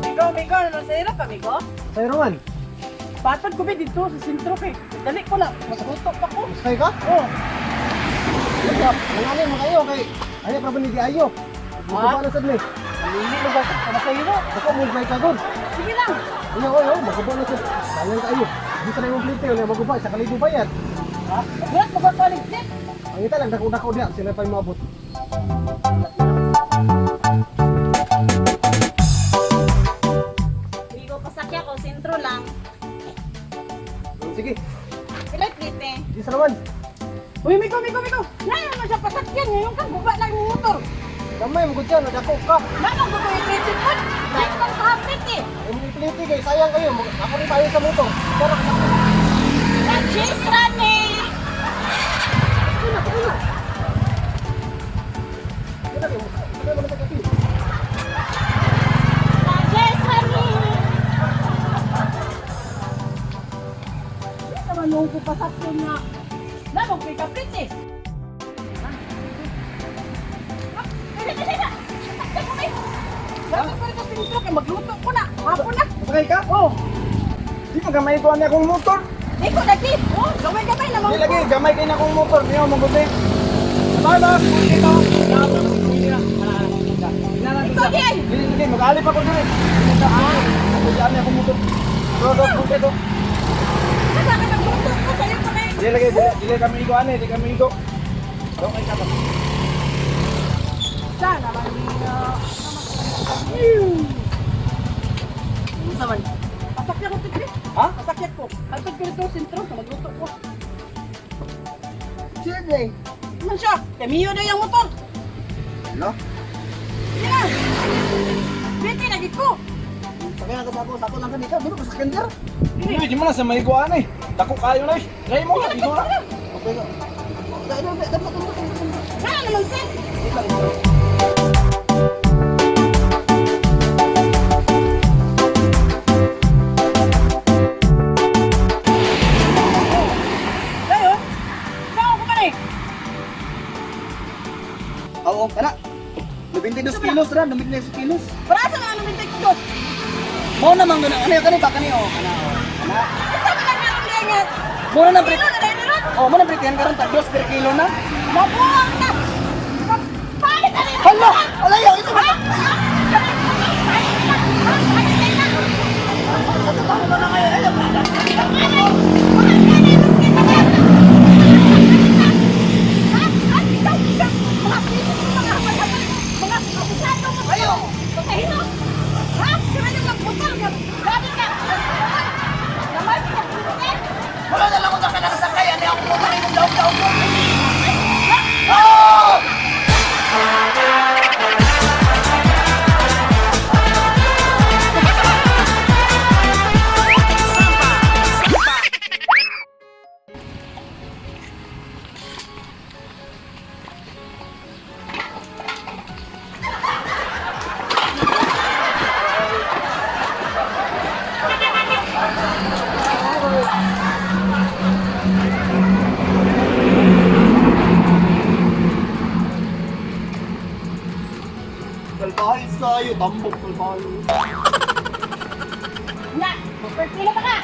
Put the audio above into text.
Ikaw, amigo, ano sa hirap, amigo? Sa'yo naman. Patag ko ba dito sa sentro kay. Dali ko na, magluto pa ko. Sakay ka? Oh, Wala. Nanganay mo kayo kay ay pa ni ayo. Maguba na sad ni. hindi mo ba sa sa hiro? Ako mo may kagod. Sige lang. Ano oy oh, maguba na sad. Sayang kayo. Di sa imong plite unya maguba sa kalibo bayad. Ha? Wala ko ba paligpit? Ang ita lang dako-dako diha sila pa moabot. Amigo, pasakya ko, sentro lang. Sige, Pila plite. di sa naman. Uy, amigo, amigo, amigo. Ngayon mo siya pasakyan, ngayon ka guba lang yung motor. Gamay mo gud siya dako ka. Nanong ko yung plite ko? Ay, bang kahapit eh. Imong plite kay sayang kayo. Ako rin payo sa motor. Pero Cheese run eh! Una, una. Una kayo, sakay mo na sa kape. Cheese run eh! Hindi naman nung ko pasakyan nga. Nanong ko yung kapit eh. Dapat ko rin sa sentro kay magluto ko na. Hapon na. Sakay ka? Oh, Di pa gamay ko ani akong motor. di ko lagi. Oh, gamay-gamay na Di mga. lagi gamay kay na akong motor. Niyo maguti. Bye bye. Dito. Ikaw di ay. Dili dili mag-alip ako dili. Ako di ani akong motor. Bro, bro, bro, bro. Kasi ka nagluto ko sa'yo pa kayo. Dili lagi dili dili kami igo ani, di kami igo. Okay ka ba? Sana man niyo. Unsa man? Pasakyan ko tigre. Ha? Pasakyan ko. Hatod ko dito sentro sa magluto ko. Sige. Man siya. Kamiyo na yung motor. Ano? Sige na. Pwede lagi ko. Sakay na ka sa ako, sa ako lang kami ka. Dili ko sa kinder. Dili di mo na sa maigo ani. Dako kayo na. Try mo ka igo na. Okay ka. Dai dai dai dai. Sana naman sir. Dayo. Saan ko man eh? Oo, kana. 92 kilos ra, 92 kilos. Para sa mga lumintay ko. Mao na man guna. Ano kani ba kani oh, kana oh. Kana. Asa man lang naroon niya nga. Mao na nang Kilo na dahil ron. Oh, mo nang pritihan karon tag 2 per kilo na. Mabuang na. Palit na rin. Hala, alayo ito. Ha? Wala na lang ko sa kanang sakay ani ako mo kani daog-daog ko. Salbahe sayo, tambok salbahe. Na, per kilo pa ka.